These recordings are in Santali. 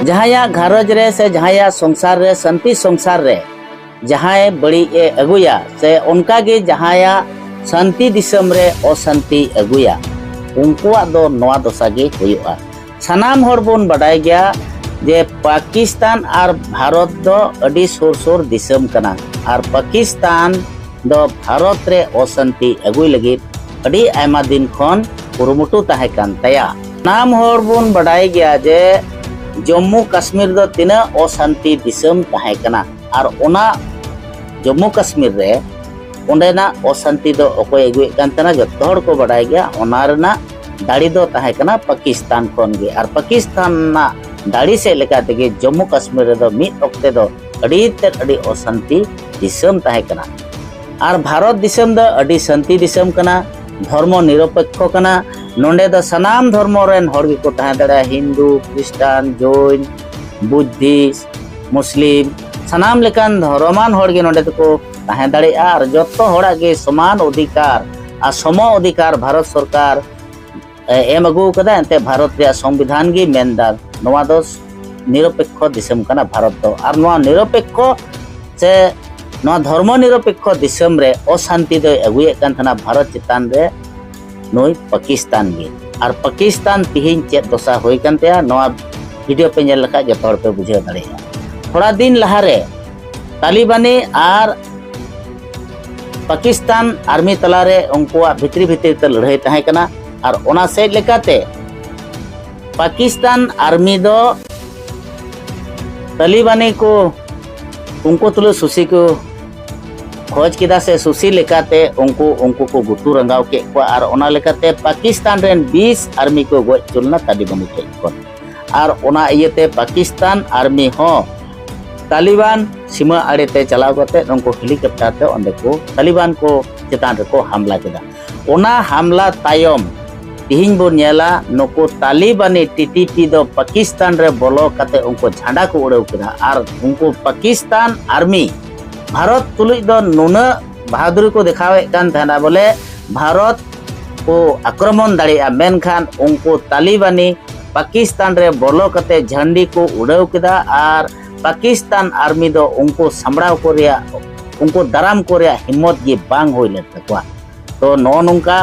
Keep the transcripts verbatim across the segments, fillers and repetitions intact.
ᱡᱟᱦᱟᱸᱭᱟᱜ ᱜᱷᱟᱨᱚᱸᱡᱽ ᱨᱮ ᱥᱮ ᱡᱟᱦᱟᱸᱭᱟᱜ ᱥᱚᱝᱥᱟᱨ ᱨᱮ ᱥᱟᱱᱛᱤ ᱥᱚᱝᱥᱟᱨ ᱨᱮ ᱡᱟᱦᱟᱸᱭ ᱵᱟᱹᱲᱤᱡ ᱮ ᱟᱹᱜᱩᱭᱟ, ᱥᱮ ᱚᱱᱠᱟᱜᱮ ᱡᱟᱦᱟᱸᱭᱟᱜ ᱥᱟᱱᱛᱤ ᱫᱤᱥᱚᱢ ᱨᱮ ᱚᱥᱟᱱᱛᱤ ᱟᱹᱜᱩᱭᱟ, ᱩᱱᱠᱩᱣᱟᱜ ᱫᱚ ᱱᱚᱣᱟ ᱫᱚᱥᱟ ᱜᱮ ᱦᱩᱭᱩᱜᱼᱟ᱾ ᱥᱟᱱᱟᱢ ᱦᱚᱲ ᱵᱚᱱ ᱵᱟᱰᱟᱭ ᱜᱮᱭᱟ ᱡᱮ ᱯᱟᱠᱤᱥᱛᱟᱱ ᱟᱨ ᱵᱷᱟᱨᱚᱛ ᱫᱚ ᱟᱹᱰᱤ ᱥᱩᱨ ᱥᱩᱨ ᱫᱤᱥᱚᱢ ᱠᱟᱱᱟ, ᱟᱨ ᱯᱟᱠᱤᱥᱛᱟᱱ ᱫᱚ ᱵᱷᱟᱨᱚᱛ ᱨᱮ ᱚᱥᱟᱱᱛᱤ ᱟᱹᱜᱩᱭ ᱞᱟᱹᱜᱤᱫ ᱟᱹᱰᱤ ᱟᱭᱢᱟ ᱫᱤᱱ ᱠᱷᱚᱱ ᱠᱩᱨᱩᱢᱩᱴᱩ ᱛᱟᱦᱮᱸ ᱠᱟᱱ ᱛᱟᱭᱟ᱾ ᱥᱟᱱᱟᱢ ᱦᱚᱲ ᱵᱚᱱ ᱵᱟᱰᱟᱭ ᱜᱮᱭᱟ ᱡᱮ ᱡᱚᱢᱢᱩ ᱠᱟᱥᱢᱤᱨ ᱫᱚ ᱛᱤᱱᱟᱹᱜ ᱚᱥᱟᱱᱛᱤ ᱫᱤᱥᱚᱢ ᱛᱟᱦᱮᱸ ᱠᱟᱱᱟ, ᱟᱨ ᱚᱱᱟ ᱡᱚᱢᱢᱩ ᱠᱟᱥᱢᱤᱨ ᱨᱮ ᱚᱸᱰᱮᱱᱟᱜ ᱚᱥᱟᱱᱛᱤ ᱫᱚ ᱚᱠᱚᱭ ᱟᱹᱜᱩᱭᱮᱫ ᱠᱟᱱ ᱛᱟᱦᱮᱱᱟ, ᱡᱚᱛᱚ ᱦᱚᱲ ᱠᱚ ᱵᱟᱰᱟᱭ ᱜᱮᱭᱟ᱾ ᱚᱱᱟ ᱨᱮᱱᱟᱜ ᱫᱟᱲᱮ ᱫᱚ ᱛᱟᱦᱮᱸ ᱠᱟᱱᱟ ᱯᱟᱠᱤᱥᱛᱟᱱ ᱠᱷᱚᱱ ᱜᱮ, ᱟᱨ ᱯᱟᱠᱤᱥᱛᱟᱱ ᱨᱮᱱᱟᱜ ᱫᱟᱲᱮ ᱥᱮᱫ ᱞᱮᱠᱟ ᱛᱮᱜᱮ ᱡᱚᱢᱢᱩ ᱠᱟᱥᱢᱤᱨ ᱨᱮᱫᱚ ᱢᱤᱫ ᱚᱠᱛᱮ ᱫᱚ ᱟᱹᱰᱤ ᱛᱮᱫ ᱟᱹᱰᱤ ᱚᱥᱟᱱᱛᱤ ᱫᱤᱥᱚᱢ ᱛᱟᱦᱮᱸ ᱠᱟᱱᱟ᱾ ᱟᱨ ᱵᱷᱟᱨᱚᱛ ᱫᱤᱥᱚᱢ ᱫᱚ ᱟᱹᱰᱤ ᱥᱟᱱᱛᱤ ᱫᱤᱥᱚᱢ ᱠᱟᱱᱟ, ᱫᱷᱚᱨᱢᱚ ᱱᱤᱨᱚᱯᱮᱠᱠᱷᱚ ᱠᱟᱱᱟ᱾ ᱱᱚᱰᱮ ᱫᱚ ᱥᱟᱱᱟᱢ ᱫᱷᱚᱨᱢᱚ ᱨᱮᱱ ᱦᱚᱲ ᱜᱮᱠᱚ ᱛᱟᱦᱮᱸ ᱫᱟᱲᱮᱭᱟᱜᱼᱟ, ᱦᱤᱱᱫᱩ, ᱠᱷᱨᱤᱥᱴᱟᱱ, ᱡᱳᱭᱱ, ᱵᱩᱫᱽᱫᱷᱤᱥᱴ, ᱢᱩᱥᱞᱤᱢ, ᱥᱟᱱᱟᱢ ᱞᱮᱠᱟᱱ ᱫᱷᱚᱨᱚᱢᱟᱱ ᱦᱚᱲ ᱜᱮ ᱱᱚᱰᱮ ᱫᱚᱠᱚ ᱛᱟᱦᱮᱸ ᱫᱟᱲᱮᱭᱟᱜᱼᱟ᱾ ᱟᱨ ᱡᱚᱛᱚ ᱦᱚᱲᱟᱜ ᱜᱮ ᱥᱚᱢᱟᱱ ᱚᱫᱷᱤᱠᱟᱨ ᱟᱨ ᱥᱚᱢᱚ ᱚᱫᱷᱤᱠᱟᱨ ᱵᱷᱟᱨᱚᱛ ᱥᱚᱨᱠᱟᱨ ᱮ, ᱮᱢ ᱟᱹᱜᱩ ᱟᱠᱟᱫᱟ᱾ ᱮᱱᱛᱮ ᱵᱷᱟᱨᱚᱛ ᱨᱮᱭᱟᱜ ᱥᱚᱝᱵᱤᱫᱷᱟᱱ ᱜᱮ ᱢᱮᱱᱫᱟ ᱱᱚᱣᱟ ᱫᱚ ᱱᱤᱨᱚᱯᱮᱠᱠᱷᱚ ᱫᱤᱥᱚᱢ ᱠᱟᱱᱟ ᱵᱷᱟᱨᱚᱛ ᱫᱚ᱾ ᱟᱨ ᱱᱚᱣᱟ ᱱᱤᱨᱚᱯᱮᱠᱠᱷᱚ ᱥᱮ ᱱᱚᱣᱟ ᱫᱷᱚᱨᱢᱚ ᱱᱤᱨᱚᱯᱮᱠᱠᱷᱚ ᱫᱤᱥᱚᱢ ᱨᱮ ᱚᱥᱟᱱᱛᱤ ᱫᱚᱭ ᱟᱹᱜᱩᱭᱮᱫ ᱠᱟᱱ ᱛᱟᱦᱮᱱᱟ ᱵᱷᱟᱨᱚᱛ ᱪᱮᱛᱟᱱ ᱨᱮ ᱱᱩᱭ ᱯᱟᱠᱤᱥᱛᱟᱱ ᱜᱮ᱾ ᱟᱨ ᱯᱟᱠᱤᱥᱛᱟᱱ ᱛᱤᱦᱤᱧ ᱪᱮᱫ ᱫᱚᱥᱟ ᱦᱩᱭ ᱠᱟᱱ ᱛᱟᱭᱟ, ᱱᱚᱣᱟ ᱵᱷᱤᱰᱤᱭᱳ ᱯᱮ ᱧᱮᱞ ᱞᱮᱠᱷᱟᱡ ᱡᱚᱛᱚ ᱦᱚᱲ ᱯᱮ ᱵᱩᱡᱷᱟᱹᱣ ᱫᱟᱲᱮᱭᱟᱜᱼᱟ᱾ ᱛᱷᱚᱲᱟ ᱫᱤᱱ ᱞᱟᱦᱟᱨᱮ ᱛᱟᱞᱤᱵᱟᱱᱤ ᱟᱨ ᱯᱟᱠᱤᱥᱛᱟᱱ ᱟᱨᱢᱤ ᱛᱟᱞᱟᱨᱮ ᱩᱱᱠᱩᱣᱟᱜ ᱵᱷᱤᱛᱨᱤ ᱵᱷᱤᱛᱨᱤ ᱛᱮ ᱞᱟᱹᱲᱦᱟᱹᱭ ᱛᱟᱦᱮᱸ ᱠᱟᱱᱟ᱾ ᱟᱨ ᱚᱱᱟ ᱥᱮᱫ ᱞᱮᱠᱟᱛᱮ ᱯᱟᱠᱤᱥᱛᱟᱱ ᱟᱨᱢᱤ ᱫᱚ ᱛᱟᱞᱤᱵᱟᱱᱤ ᱠᱚ, ᱩᱱᱠᱩ ᱛᱩᱞᱩᱡ ᱥᱩᱥᱤ ᱠᱚ ᱠᱷᱚᱡᱽ ᱠᱮᱫᱟ, ᱥᱮ ᱥᱩᱥᱤ ᱞᱮᱠᱟᱛᱮ ᱩᱱᱠᱩ, ᱩᱱᱠᱩ ᱠᱚ ᱜᱩᱛᱩ ᱨᱟᱸᱜᱟᱣ ᱠᱮᱫ ᱠᱚᱣᱟ᱾ ᱟᱨ ᱚᱱᱟ ᱞᱮᱠᱟᱛᱮ ᱯᱟᱠᱤᱥᱛᱟᱱ ᱨᱮᱱ ᱵᱤᱥ ᱟᱨᱢᱤ ᱠᱚ ᱜᱚᱡ ᱦᱚᱪᱚ ᱞᱮᱱᱟ ᱛᱟᱞᱤᱵᱟᱱᱤ ᱴᱷᱮᱡ ᱠᱷᱚᱱ᱾ ᱟᱨ ᱚᱱᱟ ᱤᱭᱟᱹᱛᱮ ᱯᱟᱠᱤᱥᱛᱟᱱ ᱟᱨᱢᱤ ᱦᱚᱸ ᱛᱟᱞᱤᱵᱟᱱ ᱥᱤᱢᱟᱹ ᱟᱲᱮᱛᱮ ᱪᱟᱞᱟᱣ ᱠᱟᱛᱮ ᱩᱱᱠᱩ ᱦᱮᱞᱤᱠᱚᱯᱴᱟᱨ ᱛᱮ ᱚᱸᱰᱮ ᱠᱚ ᱛᱟᱞᱤᱵᱟᱱ ᱠᱚ ᱪᱮᱛᱟᱱ ᱨᱮᱠᱚ ᱦᱟᱢᱞᱟ ᱠᱮᱫᱟ᱾ ᱚᱱᱟ ᱦᱟᱢᱞᱟ ᱛᱟᱭᱚᱢ ᱛᱤᱦᱤᱧ ᱵᱚᱱ ᱧᱮᱞᱟ, ᱱᱩᱠᱩ ᱛᱟᱞᱤᱵᱟᱱᱤ ᱴᱤ ᱴᱤ ᱯᱤ ᱫᱚ ᱯᱟᱠᱤᱥᱛᱟᱱ ᱨᱮ ᱵᱚᱞᱚ ᱠᱟᱛᱮ ᱩᱱᱠᱩ ᱡᱷᱟᱸᱰᱟ ᱠᱚ ᱩᱲᱟᱹᱣ ᱠᱮᱫᱟ᱾ ᱟᱨ ᱩᱱᱠᱩ ᱯᱟᱠᱤᱥᱛᱟᱱ ᱟᱨᱢᱤ ᱵᱷᱟᱨᱚᱛ ᱛᱩᱞᱩᱡ ᱫᱚ ᱱᱩᱱᱟᱹᱜ ᱵᱟᱦᱟᱫᱩᱨᱤ ᱠᱚ ᱫᱮᱠᱷᱟᱣᱮᱫ ᱠᱟᱱ ᱛᱟᱦᱮᱱᱟ, ᱵᱚᱞᱮ ᱵᱷᱟᱨᱚᱛ ᱠᱚ ᱟᱠᱨᱚᱢᱚᱱ ᱫᱟᱲᱮᱭᱟᱜᱼᱟ, ᱢᱮᱱᱠᱷᱟᱱ ᱩᱱᱠᱩ ᱛᱟᱞᱤᱵᱟᱱᱤ ᱯᱟᱠᱤᱥᱛᱟᱱ ᱨᱮ ᱵᱚᱞᱚ ᱠᱟᱛᱮ ᱡᱷᱟᱱᱰᱤ ᱠᱚ ᱩᱰᱟᱹᱣ ᱠᱮᱫᱟ ᱟᱨ ᱯᱟᱠᱤᱥᱛᱟᱱ ᱟᱨᱢᱤ ᱫᱚ ᱩᱱᱠᱩ ᱥᱟᱢᱵᱲᱟᱣ ᱠᱚ ᱨᱮᱭᱟᱜ, ᱩᱱᱠᱩ ᱫᱟᱨᱟᱢ ᱠᱚ ᱨᱮᱭᱟᱜ ᱦᱤᱢᱢᱚᱛ ᱜᱮ ᱵᱟᱝ ᱦᱩᱭ ᱞᱮᱱ ᱛᱟᱠᱚᱣᱟ᱾ ᱛᱚ, ᱱᱚᱜᱼᱚ ᱱᱚᱝᱠᱟ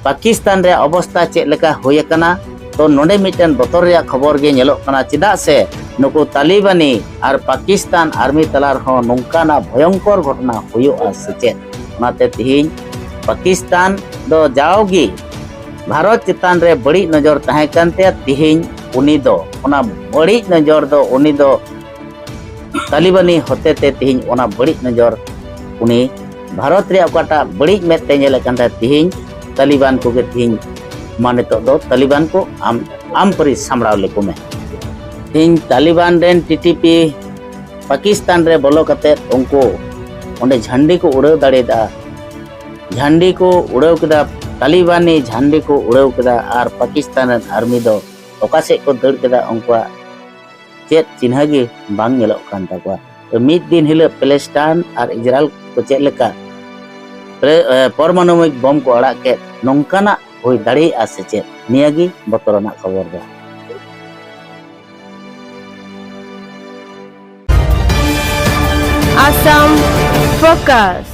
ᱯᱟᱠᱤᱥᱛᱟᱱ ᱨᱮᱭᱟᱜ ᱚᱵᱚᱥᱛᱟ ᱪᱮᱫ ᱞᱮᱠᱟ ᱦᱩᱭ ᱟᱠᱟᱱᱟ? ᱛᱚ, ᱱᱚᱰᱮ ᱢᱤᱫᱴᱮᱱ ᱵᱚᱛᱚᱨ ᱨᱮᱭᱟᱜ ᱠᱷᱚᱵᱚᱨ ᱜᱮ ᱧᱮᱞᱚᱜ ᱠᱟᱱᱟ, ᱪᱮᱫᱟᱜ ᱥᱮ ᱱᱩᱠᱩ ᱛᱟᱞᱤᱵᱟᱱᱤ ᱟᱨ ᱯᱟᱠᱤᱥᱛᱟᱱ ᱟᱨᱢᱤ ᱛᱟᱞᱟ ᱨᱮᱦᱚᱸ ᱱᱚᱝᱠᱟᱱᱟᱜ ᱵᱷᱚᱭᱚᱝᱠᱚᱨ ᱜᱷᱚᱴᱚᱱᱟ ᱦᱩᱭᱩᱜᱼᱟ ᱥᱮ ᱪᱮᱫ? ᱚᱱᱟᱛᱮ ᱛᱤᱦᱤᱧ ᱯᱟᱠᱤᱥᱛᱟᱱ ᱫᱚ ᱡᱟᱣᱜᱮ ᱵᱷᱟᱨᱚᱛ ᱪᱮᱛᱟᱱ ᱨᱮ ᱵᱟᱹᱲᱤᱡ ᱱᱚᱡᱚᱨ ᱛᱟᱦᱮᱸ ᱠᱟᱱ ᱛᱟᱭᱟ, ᱛᱤᱦᱤᱧ ᱩᱱᱤ ᱫᱚ ᱚᱱᱟ ᱵᱟᱹᱲᱤᱡ ᱱᱚᱡᱚᱨ ᱫᱚ ᱩᱱᱤ ᱫᱚ ᱛᱟᱞᱤᱵᱟᱱᱤ ᱦᱚᱛᱮᱛᱮ ᱛᱤᱦᱤᱧ ᱚᱱᱟ ᱵᱟᱹᱲᱤᱡ ᱱᱚᱡᱚᱨ ᱩᱱᱤ ᱵᱷᱟᱨᱚᱛ ᱨᱮᱭᱟᱜ ᱚᱠᱟᱴᱟᱜ ᱵᱟᱹᱲᱤᱡ ᱢᱮᱫ ᱛᱮ ᱧᱮᱞᱮᱫ ᱠᱟᱱ ᱛᱟᱦᱮᱸᱫ, ᱛᱤᱦᱤᱧ ᱛᱟᱞᱤᱵᱟᱱ ᱠᱚᱜᱮ ᱛᱤᱦᱤᱧ ᱢᱟ ᱱᱤᱛᱚᱜ ᱫᱚ ᱛᱟᱞᱤᱵᱟᱱ ᱠᱚ ᱟᱢ, ᱟᱢ ᱯᱟᱹᱨᱤ ᱥᱟᱢᱵᱲᱟᱣ ᱞᱮᱠᱚ ᱢᱮ᱾ ᱛᱤᱦᱤᱧ ᱛᱟᱞᱤᱵᱟᱱ ᱨᱮᱱ ᱴᱤ ᱴᱤ ᱯᱤ ᱯᱟᱠᱤᱥᱛᱟᱱ ᱨᱮ ᱵᱚᱞᱚ ᱠᱟᱛᱮᱫ ᱩᱱᱠᱩ ᱚᱸᱰᱮ ᱡᱷᱟᱱᱰᱤ ᱠᱚ ᱩᱰᱟᱹᱣ ᱫᱟᱲᱮᱭᱟᱫᱟ, ᱡᱷᱟᱱᱰᱤ ᱠᱚ ᱩᱰᱟᱹᱣ ᱠᱮᱫᱟ, ᱛᱟᱞᱤᱵᱟᱱᱤ ᱡᱷᱟᱱᱰᱤ ᱠᱚ ᱩᱰᱟᱹᱣ ᱠᱮᱫᱟ ᱟᱨ ᱯᱟᱠᱤᱥᱛᱟᱱ ᱨᱮᱱ ᱟᱨᱢᱤ ᱫᱚ ᱚᱠᱟ ᱥᱮᱫ ᱠᱚ ᱫᱟᱹᱲ ᱠᱮᱫᱟ, ᱩᱱᱠᱩᱣᱟᱜ ᱪᱮᱫ ᱪᱤᱱᱦᱟᱹ ᱜᱮ ᱵᱟᱝ ᱧᱮᱞᱚᱜ ᱠᱟᱱ ᱛᱟᱠᱚᱣᱟ᱾ ᱛᱚ, ᱢᱤᱫ ᱫᱤᱱ ᱦᱤᱞᱳᱜ ᱯᱮᱞᱮᱥᱴᱟᱭᱤᱱ ᱟᱨ ᱤᱡᱽᱨᱟᱭᱮᱞ ᱠᱚ ᱪᱮᱫ ᱞᱮᱠᱟ ᱯᱨᱮ-, ᱮ, ᱯᱚᱨᱢᱟᱱᱩᱢᱤᱠ ᱵᱚᱢ ᱠᱚ ᱟᱲᱟᱜ ᱠᱮᱫ, ᱱᱚᱝᱠᱟᱱᱟᱜ ᱦᱩᱭ ᱫᱟᱲᱮᱭᱟᱜᱼᱟ ᱥᱮ ᱪᱮᱫ? ᱱᱤᱭᱟᱹ ᱜᱮ ᱵᱚᱛᱚᱨᱟᱱᱟᱜ ᱠᱷᱚᱵᱚᱨ ᱫᱚ᱾ Assam Focus.